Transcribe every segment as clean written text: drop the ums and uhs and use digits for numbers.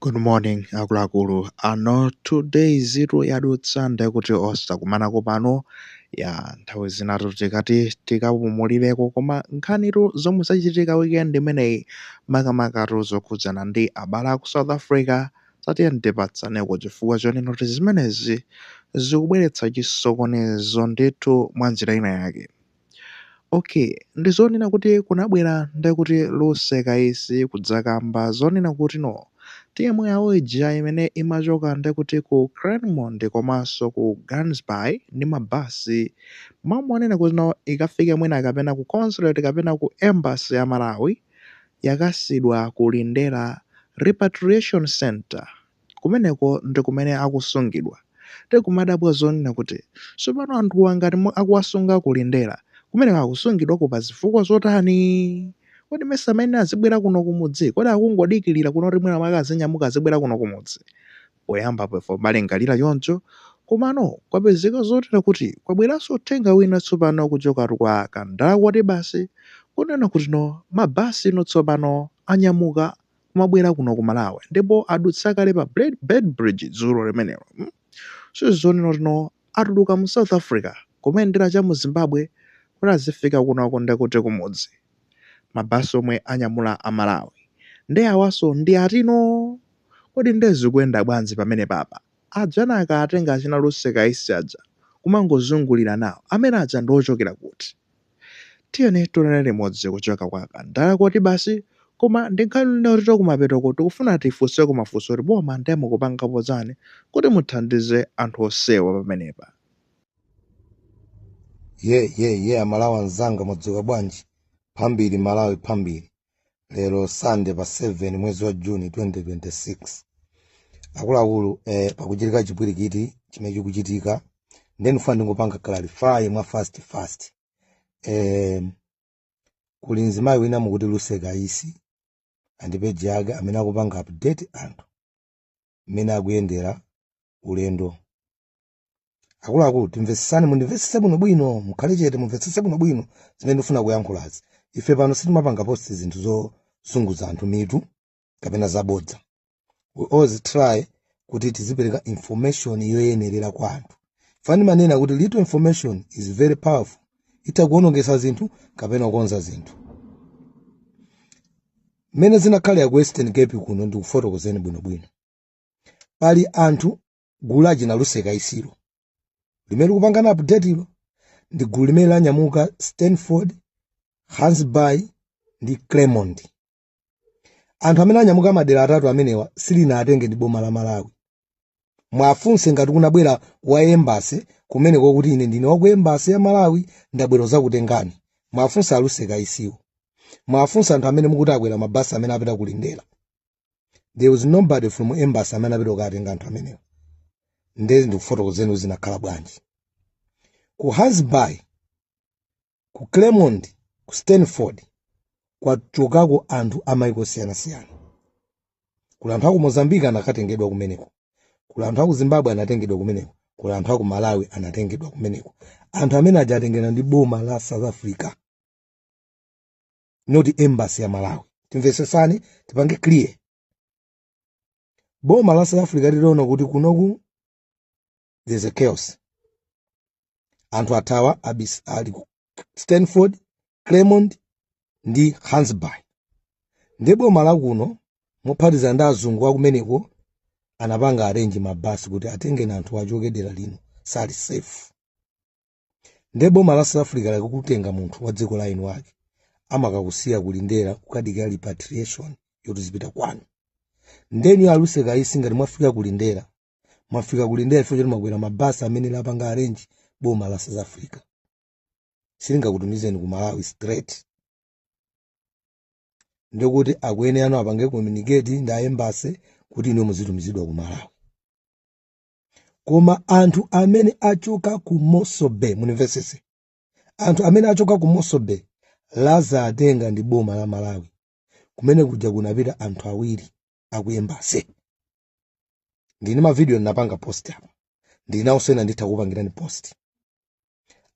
Good morning akuluakulu. Ano 2 days itu yadutsa, ndekuti osakumanako pano ya nthawi zinatu tikati tikapumulireko, koma nkhanitu zomwe zachitika weekend imeneyi, makamakatu zokhudzana ndi abale aku South Africa, tatiye ndipatsaneko, chifukwa chonena kuti zimenezi zikubweretsa chisokonezo ndithu mwa njira ina yake. Okay, ndizonena kuti kunabwera ndekuti Lucy Kaisi kudzakamba zonena kuti no, timu yawo ija imene imachoka ndekuti ku Claremont komanso ku Gansbaai ndi mabasi, mamonena kuti no, ikafike mwina kapena ku consulate kapena ku embassy ya Malawi, yakasidwa ku Lindela Repatriation Center. Kumeneko ndi kumene akusungidwa. Tikumadabwa zonena kuti tsopano anthuwa ngati akuwasunga ku Lindela, kumeneko akusungidwako pa zifukwa zotani? Kodi mesa amene azibwera kuno kumudzi? Kodi akungodikirira kuno kuti mwina mwake azinyamuka azibwera kuno kumudzi? Poyamba pefo malingalira choncho, komano kwapezeka zotera kuti kwabweranso uthenga wina tsopano kuchokatu kwa Kandala kwati basi kunena kuti no, mabasi ino tsopano anyamuka kumabwera kuno ku Malawi, ndipo adutsa kale pa Beitbridge dzulo limenelo, Sizonena kuti no, atuluka mu South Africa kumayendera cha mu Zimbabwe kuti azifika kunoko ndekuti kumudzi, mabasi omwe anyamula Amalawi. Ndi awaso ndi atino, kodi ndezikuyenda bwanji pamene papa? Aja akatenga achina Lucy Kaisi aja kumangozungulira nawo, amene aja ndi ochokera kuti? Tiyeni tionere limodzi kuchoka kwa Kandala kuti basi. Koma ndi nkhani kuti kumapetoko tikufuna tifunseko mafunso kuti boma ndiye mukupangapo chani kuti muthandize anthu osewa pamenepa? Ye ye ye, Amalawi anzanga, mwadzuka bwanji? Phambili Malawi, phambili. Lero Sunday pa 7 mwezi wa Juni 2026. Akuluakulu, pakuchitika chipwirikiti chimene chikuchitika, then ndifuna ndingopanga clarify mwa fast fast. Kuli mzimayi wina mukuti Lucy Kaisi and page yake, amene akupanga update anthu mmene akuyendera ulendo. Akuluakulu, timvetsesane, mundimvetsese bwinobwino, mukhale chete, mumvetsese bwinobwino zimene ndifuna kuyankhulazi. Ife pano sitimapanga post zinthu zozunguza anthu mitu kapena zabodza. We always try kuti tizipereka information yoyenerera kwa anthu. Fani manena kuti little information is very powerful, itha kuonongesa zinthu kapena kukonza zinthu. Mmene zinakhala ku Western Cape kuno, ndikufotokozeni bwinobwino. Pali anthu, gulu lachina Lucy Kaisilo limene likupangana update ilo, ndi gulu limene lanyamuka Stanford, Gansbaai ndi Claremont. Anthu amene anyamuka madera atatu amenewa silinatenge ndi boma la Malawi. Mwafunse ngati kunabwera wa embassy kumeneko kuti ine ndine wa ku embassy ya Malawi, ndabwera zakutengani. Mwafunse a Lucy Kaisiwo, mwafunse anthu amene mukuti akwera mabasi amene apita kulindera. There was nobody from embassy amene apita kukatenga anthu amenewa. Ndezi ndikufotokozeni zinakhala bwanji ku Gansbaai, ku Claremont, ku Stanford. Kwachokako anthu amaiko osiyanasiyana. Kuli anthu aku Mozambique anakatengedwa kumeneko, kuli anthu aku Zimbabwe anatengedwa kumeneko, kuli anthu aku Malawi anatengedwa kumeneko. Anthu amene aja atengedwa ndi boma la South Africa, not embassy ya Malawi. Timvetsesani, tipange clear. Boma la South Africa liliona kuti kunoku there's a chaos, anthu athawa abis ali ku Stanford, Claremont ndi Gansbaai, ndi boma la kuno mophatiza ndi azungu akumeneko anapanga arrange mabasi kuti atengeni anthu achoke dera lino, sali safe. Ndi boma la South Africa likakutenga munthu wa dziko la inu wake, amakakusiya kulindera kukadikira repatriation yoti zipita kwanu. Ndeni a Lucy Kaisi, ngati mwafika kulindera, mwafika kulindera chifukwa choti mwakwera mabasi amene lapanga arrange boma la South Africa. Silingakutumizeni ku Malawi straight, ndikuti akuyenera apange communicate ndi a embassy kuti inu muzitumizidwa ku Malawi. Koma anthu amene achoka ku Mossel Bay, munimvetsetse, anthu amene achoka ku Mossel Bay lazatenga ndi boma la Malawi. Kumene kuja kunapita anthu awiri aku embassy. Ndine mavideo ndinapanga post apa, ndinawonso ena nditha kupangirani post.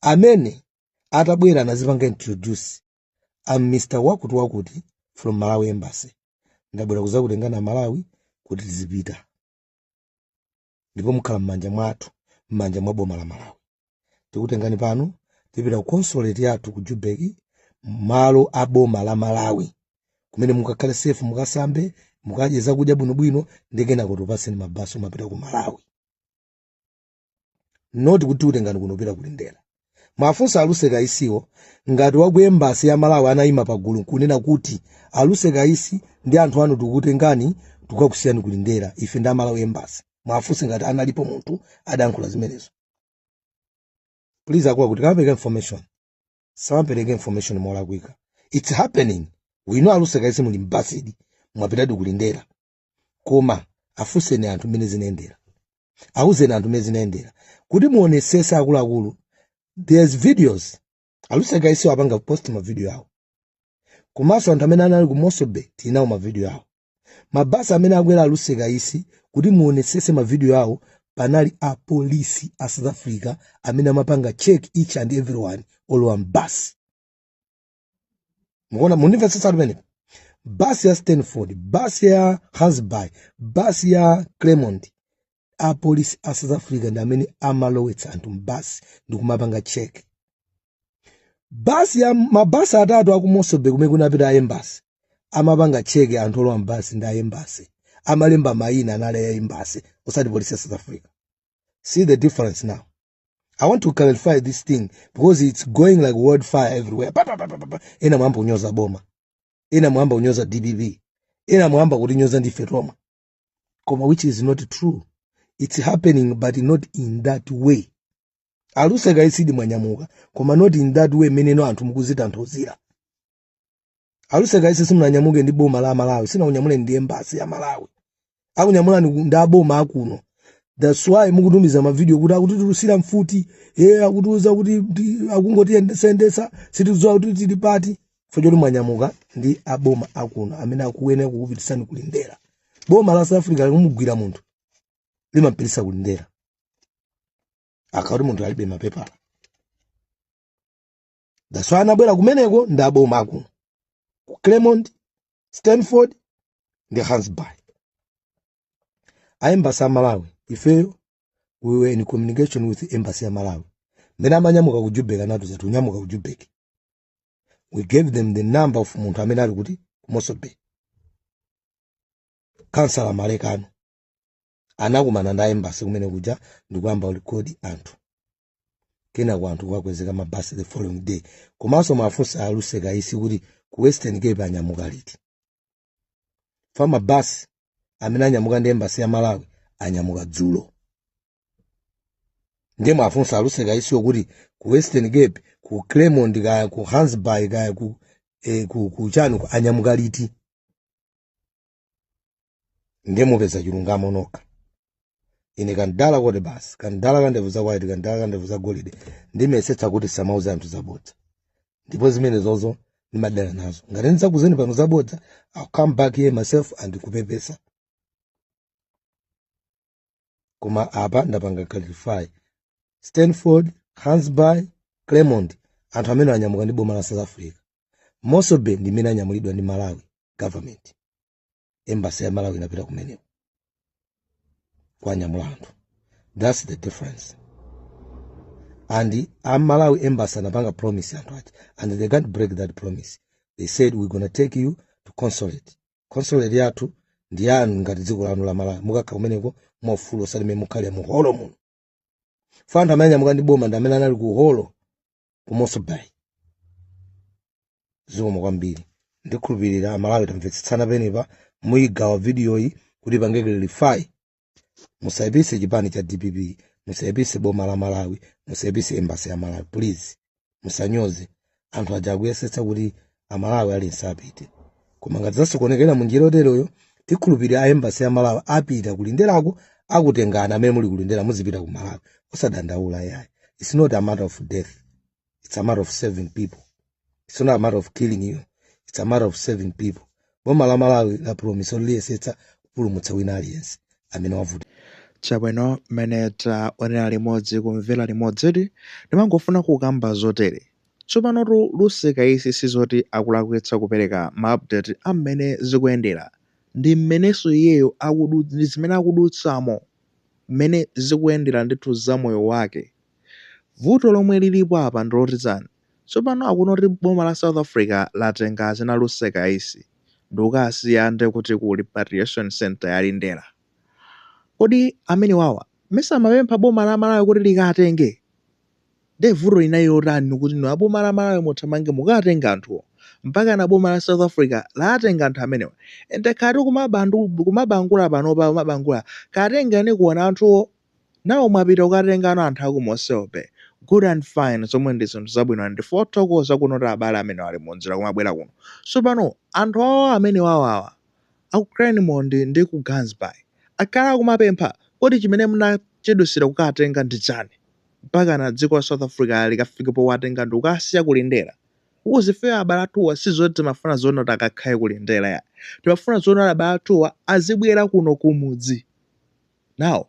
Amene atabwera anazipanga introduce, "I'm Mr. Wakuti wakuti from Malawi Embassy, ndabwera kuzakutengana Malawi kuti Kuti tizipita, ndipo mukhala m'manja mwathu, m'manja mwa boma la Malawi. Tikutengani pano, tipita ku consulate yathu ku Joburg, malo a boma la Malawi, kumene mukakhale safe, mukasambe, mukadye zakudya bwinobwino, ndi kenako tupaseni mabasi umapita ku Malawi. Not kuti tikutengani kuno kupita kulindera. Mwafunsa aluseka isiwo ngati waku embassy ya Malawi anayima pagulu nkunena kuti, "Aluseka isi ndi anthu anu, tikutengani, tikukakusiyani kulindera, ife ndi Amalawi Embassy." Mwafunse ngati analipo munthu adayankhula zimenezo. Please, akuwa kuti kamapereka information, samapereka information molakwika. It's happening, we know. Aluseka isi muli mbasidi, mwapitadi kulindera, koma afunseni anthu mmene zinayendera, awuzeni anthu mmene zinayendera kuti muonesese. Akuluakulu, there's videos. Aluseka isi apanga post ma video awo, komanso anthu amene anali ku Mossel Bay tinawo ma video awo, mabasi amene akwera aluseka isi. Kuti muonesese ma video awo, panali apolisi a South Africa amene amapanga check each and everyone olowa mbasi. Mukuona, mundimvetsetsa pamenepo? Basi ya Stanford, basi ya Gansbaai, basi ya Claremont, apolisi a South Africa ndi amene amalowetsa anthu mbasi ndi kumapanga check. Basi ya mabasi atatu aku Mossel Bay kumene kunapita a embassy, amapanga check anthu olowa mbasi ndi a embassy, amalemba mayina anali a embassy, osati polisi ya South Africa. See the difference now? I want to clarify this thing because it's going like wildfire everywhere. Pa, pa, pa, pa, pa, pa. Ena mwamba kunyoza boma, ena mwamba kunyoza DPP, ena mwamba kutinyoza ndife tomwe, koma which is not true. It's happening, but not in that way. Aluseka isidi mwanyamuka, koma not in that way meneno anthu mukuzitanthauzira. Aluseka isi simunanyamuke ndi boma la Malawi, sinakunyamule ndi embassy ya Malawi, akunyamulani ndi aboma akuno. That's why mukutumiza mavideo kuti akutitulusira mfuti, ye akutiuza kuti akungotiyendesendesa, sitidziwa kuti tili pati. Choti mwanyamuka ndi aboma akuno amene akuyenera kukupitisani kulindera. Boma la South Africa likumugwira munthu, limampitisa kulindera akauti munthu alibe mapepala. That's why anabwera kumeneko ndi aboma akuno ku Claremont, Stanford ndi Gansbaai. A embassy ya Malawi, ifeyo we were in communication with embassy ya Malawi. Mmene amanyamuka ku Joburg, anatuza tikunyamuka ku Joburg. We gave them the number of munthu amene ali kuti ku Mossel Bay, kansala Malekano. Anakumana ndi embassy kumene kuja ndikuyamba record anthu, kenako anthu kukakwezeka mabasi the following day. Komanso mafunsa aluseka isi kuti ku Western Cape anyamuka liti? Fa mabasi amene anyamuka ndi embassy ya Malawi anyamuka dzulo. Ndiye mwafunsa aluseka isiwo kuti ku Western Cape, ku Claremont kaya ku Gansbaai kaya ku chani anyamuka liti? Ndiye mupeza chilungamo nokha. Ine kandala kote basi, kandala kandevu za white, kandala kandevu za golide, ndimesetsa kuti samauze anthu zabodza, ndipo zimene zozo ndimadala nazo. Ngati ndidzakuzeni pano zabodza, I'll come back here myself and kupepesa. Koma apa ndapanga clarify: Stanford, Gansbaai, Claremont, anthu amene anyamuka ndi boma la South Africa. Mossel Bay ndi imene anyamulidwa ndi Malawi government. Embassy ya Malawi inapita kumeneko kwanyamula anthu. That's the difference. And a Malawi Embassy anapanga promise anthu aja, and they can't break that promise. They said, "We're gonna take you to consulate. Consulate yathu ndi yanu ngati dziko lanu la Malawi. Mukakha kumeneko mwaufulu, osati mmene mukhale mu holo muno." Fa anthu amene anyamuka ndi boma ndi amene anali ku holo ku Mossel Bay. Zikomo kwambiri. Ndikhulupirira Amalawi tamvetsetsana penepa. Muyigawa vidiyoyi kuti ipange clarify. Musayipise chipani cha DPP, musayipise boma la Malawi, musayipise embassy ya Malawi, please. Musanyoze anthu aja, akuyesetsa kuti Amalawi aliyense apite. Koma ngati zasokonekera munjira yoteroyo, tikhulupirira a embassy ya Malawi apita kulinderako, akutengana amene muli kulindera, muzipita ku Malawi. Osadandaula yayi. It's not a matter of death, it's a matter of saving people. It's not a matter of killing you, it's a matter of saving people. Boma la Malawi la promise liyesetsa kupulumutsa wina aliyense amene wavuta. Chabwino, mmene taonera limodzi, kumvera limodzi, ndimangofuna kukamba zotere. Tsopanotu luseka isi sizoti akulakwitsa kupereka ma update am'mene zikuyendera. Ndi mmenenso iyeyo ndi zimene akudutsamo, mmene zikuyendera ndithu za moyo wake. Vuto lomwe lilipo apa ndi loti chani? Tsopano akunoti boma la South Africa latenga achina Lucy Kaisi ndikukasiya ndekuti ku repatriation center ya Lindela. Kodi amenewawa mesa amapempha boma la Malawi kuti likatenge? Nde vuto linali lotani kuti inu aboma la Malawi muthamange mukatenge anthuwo? Mpakana boma la South Africa latenga anthu amenewa. And takhala tikumabangula panopa kumabangula katengeni kuona anthuwo. Nawo mwapita kukatengano anthu aku Mossel Bay. Good and fine, zomwe ndi zinthu zabwino and ndife othokoza kuno kuti abale amenewa ali munjira kumabwera kuno. Tsopano anthu awawa amenewawawa aku Kleinmond ndi ku Gansbaai akhala akumapempha kodi chimene munachedwesera kukatenga ndi chani? Mpakana dziko la South Africa likafike powatenga ndi kukasiya ku Lindela. Because ifeyo abale athuwa sizoti timafuna zoona kuti akakhale ku Lindela ya. Timafuna zoona kuti abale athuwa azibwera kuno kumudzi. Now,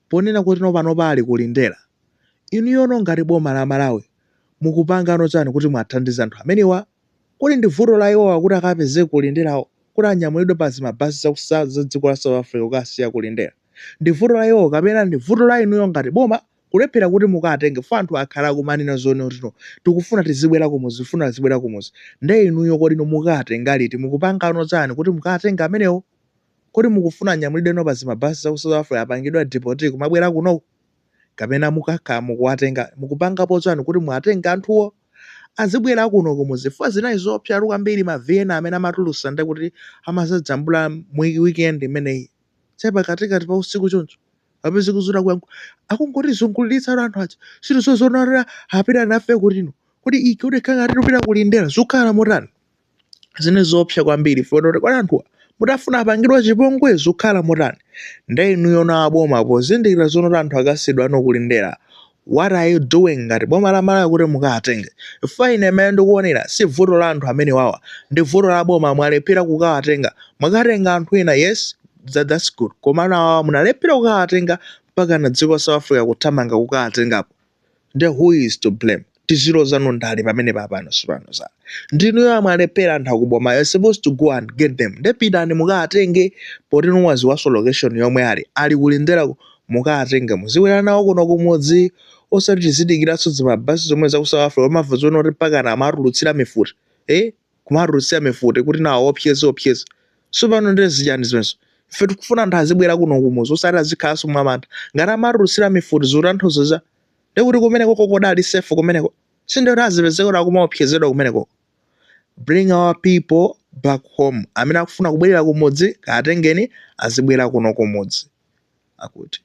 ponena kuti no panopa ali ku Lindela, inuyono ngati boma la Malawi mukupangano chani kuti mwathandize anthu amenewa? Kodi ndi vuto la iwowa kuti akapezeke ku Lindelawo, kuti anyamulidwe pa zimabasi za dziko la South Africa kukasiya ku Lindela? Ndi vuto la iwowo kapena ndi vuto la inuyo ngati boma kulephera kuti mukatenge? Fo anthu akhala akumanena zoona kuti no tikufuna tizibwera kumudzi, tifuna tizibwera kumudzi. Nde inuyo kodi no mukatenga liti? Mukupangano chani kuti mukatenga amenewo? Kodi mukufuna anyamulidwe no pa zimabasi za ku South Africa apangidwe deport kumabwera kuno? Kapena mukakhala mukuwatenga, mukupangapo chani kuti muwatenge anthuwo azibwera kuno kumudzi? Chifukwa zinali zoopsa kwambiri ma VN amene amatulusa nde kuti amazajambula mu weekend imeneyi chapakatikati pa usiku choncho apeze kuzula kuyankhula akungotizungulitsa anthu aja sitizozonarira apita nafe kutino kuti iki kuti kanga titupita kulindera zikukhala motani. Zine zoopsa kwambiri fo kuti anthuwa mutafuna apangidwa chipongwe zikukhala motani. Nde inuyo na aboma pozindikira zono kuti anthu akasidwa ano kulindera, what are you doing ngati boma la Malawi kuti mukatenge? Chifukwa ine imene ndikuonera si vuto la anthu amene wawa, ndi vuto la boma. Mwalephera kukawatenga. Mwakatenga anthu ena, yes, that's good, koma awawa munalephera kukawatenga mpaka na dziko la South Africa kuthamanga kukawatengapo. Nde who is to blame? Tizilozano ndali pamene papano sipano za ndinuyo amwalephera. Anthu akuboma, you're supposed to go and get them. Nde pitani mukatenge, poti mwaziwaso location yomwe ali kulinderako. Mukatenge muzibwera nawo kuno kumudzi, osati tizidikiranso zimabasi zomwe za ku South Africa. Umamva zoona kuti mpaka na amatulutsira mifuti, kumatulutsira mifuti kuti nawo opyeze opyeze. Sopano ndi zichani zimenezo? Ife tikufuna anthu azibwera kuno kumudzi, osati azikhalanso mwamantha. Ngati amatulutsira mifuti, zotanthauza za ndikuti kumeneko kokodali safe kumeneko, sindoti azipezeka kumaopsezedwa kumeneko. Bring our people back home. Amene akufuna kubwerera kumudzi katengeni azibwera kuno kumudzi. Akuti